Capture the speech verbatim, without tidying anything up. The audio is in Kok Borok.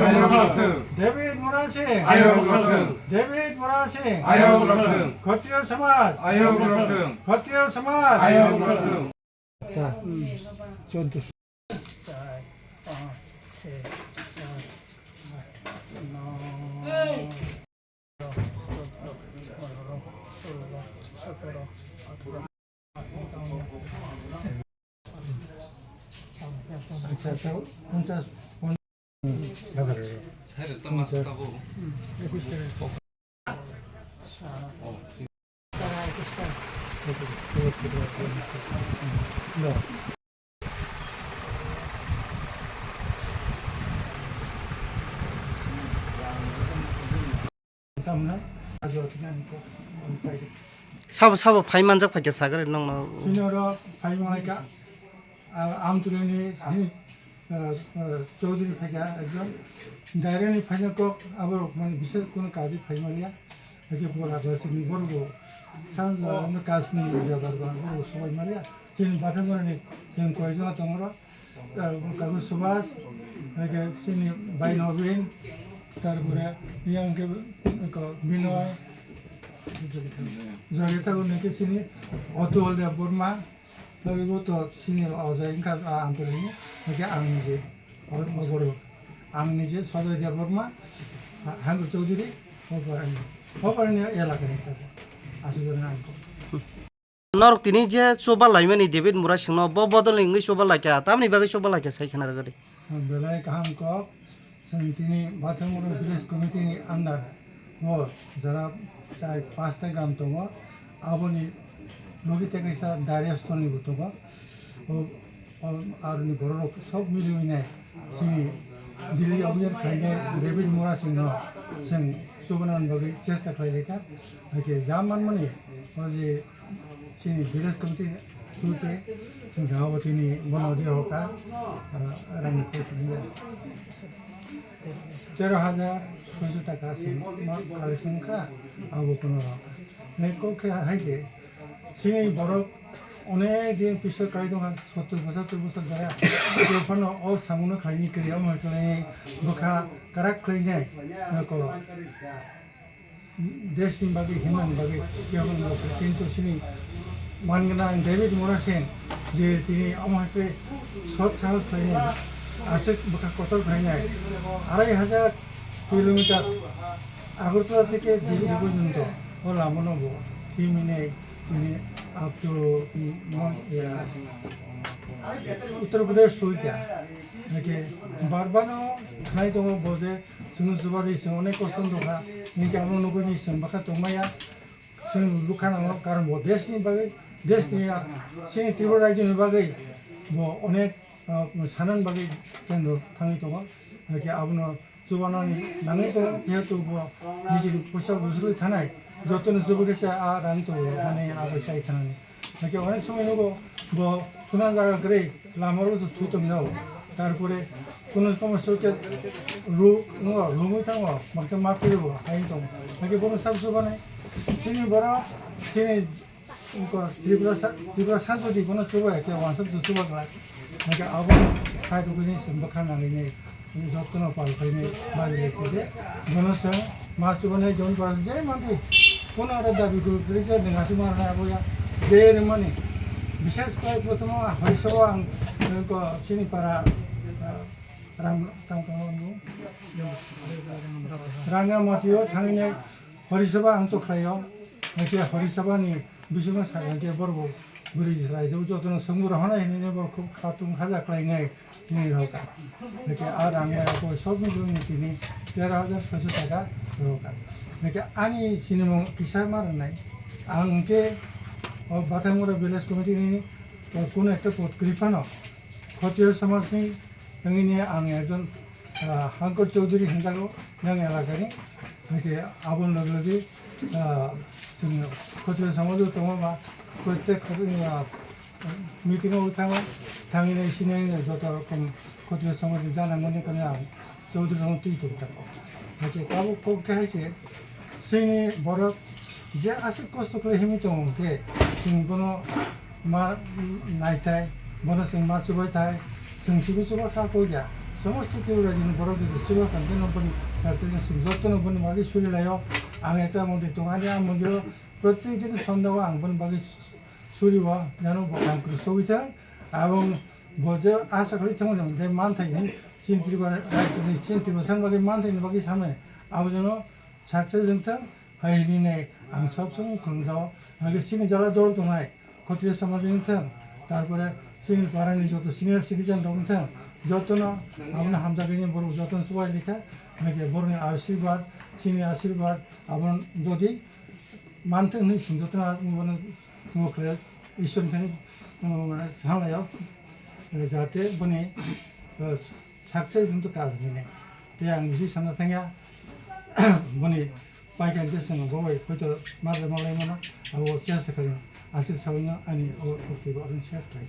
Ayok lokthwng. David Murasing. Ayok lokthwng. David Murasing. Ayok lokthwng. Khotriyo samaj. Ayok lokthwng. Khotriyo samaj. Ayok lokthwng. Ta. Chonto. Char, panch, chhe, sat, aat, no, chordo, pondro, solo, sotoro, atharo. Acha, acha, ponchas, Sabo, sabo phai manjak phaikha sagari nongno. Sini oro phai manlaikha. Ah, Amtwlwini sini, ah, ah, Chaudhary phaikha ekjon. Direct ni phaina kok abo mane bises kono kaji phai manya. Hake pura glasini borgo. San jora no kasni jabar ba borgo sobai manya. Sini Bathamurani sini koijona tongro. Ah, Kaku Subhas, hake sini Bai Nobin, tarpore yang ke ko Binoy, Jogita ko nake sini Atul Debbarma, Lagi bo to sini ojai wngkha, ah, ang kwrwini, hwnkhe ang nije, o, o borok, ang nije Sojoy Debbarma, ha-, Hangur Chowdhury, o borokni, o borokni elakani tabuk, aswk jora ang kok. Norok tini je chuba laimani David Murasingno, bo bodol wngwi chuba laikha, tamni bagwi chuba laikha sai khna rwgadi. Belai kaham kok, chwng tini Bathamura Village Committee ni under o jara chai pasta gram tongo, aboni logi tei kaisa Darius Tony bo tongo. O, o, aroni borok rok sob miliwi nai chini Delhi observe khlainai David Murasingno chwng chubanani bagwi chesta khlai laikha. Hake ja manmani o je Chini village committee through te chini Dawabati ni bono ri hoka, ah, rang ko chini tero hajar soiso taka se ma collection kha, abo kono rok. Nei kok khe hai se, chini borok onek din piso kai dong ha, sottor bosor, sottor bosor jora. Tei phano o samuno khlaini kri, omo khlaini bwkha karak khlainai, noko. Desh ni bagwi, himna ni bagwi, kebo no nokho, kintu chini man gwnang David Murasing je tini omo hai khe sot sahos khlainai, aswk bwkha kotor khlainai, arai hajar kilometer Agartala theke Delhi porjonto o lama no bo himwi nai tini up to, mm, mo-, ya, Uttar Pradesh soika. Hake bar bar no khnai tongo bo je Chwng chuba di chwng onek kosto wng tongkha, hinkhe abono nugwi di chwng bwkha tongmaya, chwng lukha nango, karon bo desh ni bagwi, desh ni, ah, chini Tripura rajyo ni bagwi bo onek, ah, sanani bagwi kendro thangwi tongo, hinkhe abono chubanani nangwi tongo, jehetu bo nijini poisa bujrwi thanai, jotono chuba khe se a rang tongo, mane abo chai thanani. Hake onek somoi nugo bo thuna jaga kwrwi lama rok se thwi tong jao. Tarpore kono komo soke ru nugo lumui thango, baksa ma kiri bo hai tong. Hake bono sab chubanai. Chini bora, chini ko Tripura sa, Tripura sa jodi bono chubai ke wansa chuba kla. Hake abo hai rok ni se bwkha nangwi nai. Jotono pal khainai bari lekhe de. Bono se ma chubanai jon para je manti. Kono ada dabi kuru kiri je dengan si marna aboya. Je remani. Bishes koi prothom hoi so ang ko chini para, ah, ram tam kam. Ranga matio thangine Hori Sabha ang to khlaio. Hake Hori Sabha ni bisingo sakha khe borok bo bwrwi chwrai do, jotono swngbo rohornai hinwi borok khub khatung khaja khlainai hinwi rohorkha. Hake a rang ya ko sob milu ni tini tero hajar soiso taka rohorkha. Hake ani sinimung kisa ma rwnai. Ang hwnkhe o Bathamura Village Committee ni, o, kuno ekta pod kwrwi phano Khotiyo Samaj ni wngwi ni ang ekjon, ah, Hankur Chowdhury hinjago, yang elakani. Hake aboni loge loge, ah, chwng Khotiyo Samaj o tongma ba, protek, ah, meeting o thango, thangwi nai sini joto rokom Khotiyo Samaj ni jana mani kani ang Chowdhury rokno twi tong tako. Hake tabuk kok khe hai se, chini borok je aswk kosto khlai himwi tongo hwnkhe, chwng bono ma naitai, bono chwng ma chubaithai, chwng simi chuba kha kok ya, Somosto Tripura rajyoni borok jodi chuba kante no boni sakchajak sing jotto no boni bagwi suri laio. Ang ekta mondir tongo, ani a mondiro prottek din sondago ang boni bagwi suri o, jano bo kaam kwrwi sogwi thang. Abong bo je asa khlai thangma jani je manthai ni chini Tripura rajyoni chini Tripura sang bagwi manthai ni bagwi samai abo jano success wng thang. Hai hwnwi nai ang sob somoi khulumjao. Hwnkhe chini jala dol tongnai Khatriya samaj wng thang, tarpore chini parani joto senior citizen rok wng thang, jotono abono hamjakgwi borok jotono chubai rikha. Hwnkhe borokni asirwad, chini asirwad abono jodi manthung hwnwi chwng jotono abono chuba khlai Ishwar thani, um, hamlaio, jahate boni, uh, success wngthu kaj hinwi. Tei ang bisi sana thangya, boni paikha hwnkhe chwng bo bai hoito marle malai mano, abo chesta khaino aswk saui no ani o ukti bo aroni ses khlai.